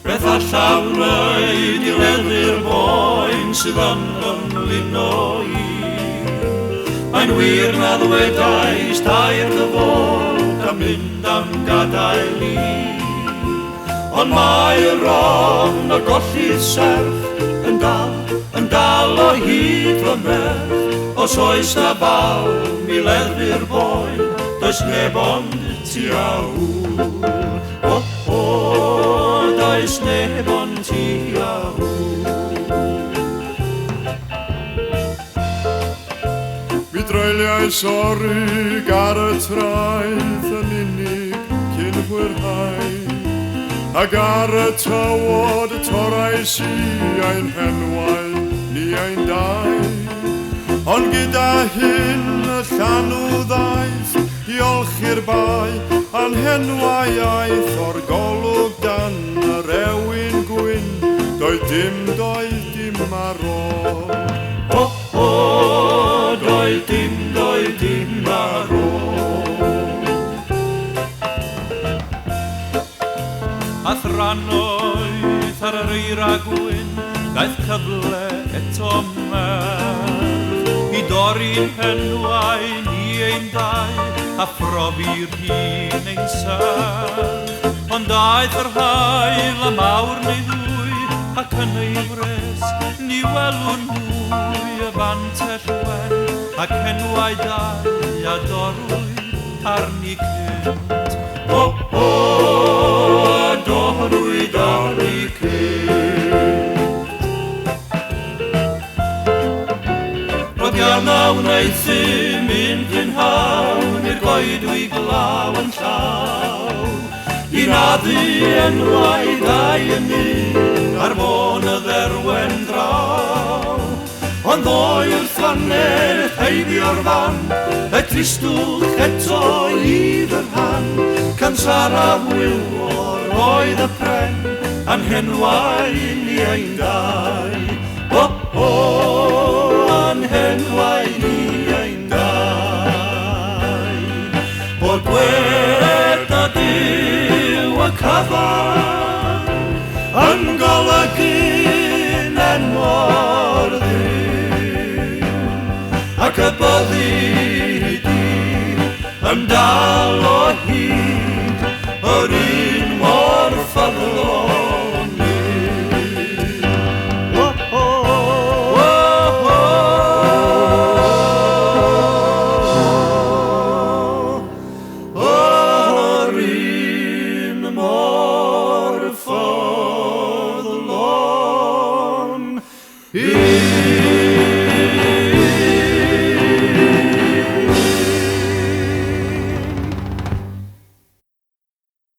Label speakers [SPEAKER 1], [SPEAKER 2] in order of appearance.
[SPEAKER 1] Beth allaf wneud i leddfu'r boen sydd yn fy mlino i? Mae'n wir na ddwedais tair dy fod a mynd am gadael i. Ond mae'r ofn o golli serch yn dal, yn dal o hyd fy merch. Os oes na balm i leddfu'r boen, does neb ond ti a hwyl. O, o, does neb ond ti a hwyl.
[SPEAKER 2] Mi dreuliais orig ar y traeth yn unig cyn hwyrhau, ac ar y tywod torrais i ein henwau ni ein dau. Ond gyda hyn y llanw ddaeth i olchi'r bae, a'n henwau aeth o'r golwg dan yr ewin gwyn, doedd dim, doedd dim ar ôl.
[SPEAKER 1] O, o, doedd dim, doedd dim ar ôl. A thrannoeth ar yr eira gwyn, daeth cyfle eto merch i dorri'n henwau ni ein dau a phrofi'r hun ein serch. Ond daeth yr haul am awr neu ddwy, ac yn ei wres ni welwn mwy y fantell wen ac enwau dau a dorrwyd arni cynt. O, o, a dorrwyd arni cynt. Rodiana wnaethum un prynhawn i'r goedwig law yn llaw, i naddu enwau dau yn un ar fôn y dderwen draw. Ond ddoe wrth hanner heibio'r fan, y tristwch eto i fy rhan, Cansara wylo oedd y pren, a'n henwau ni ein dau. O, o, a'n henwau ni ein dau. Bod gwed na Duw y cyfan yn golygu'n enw'r ddyn, ac y byddi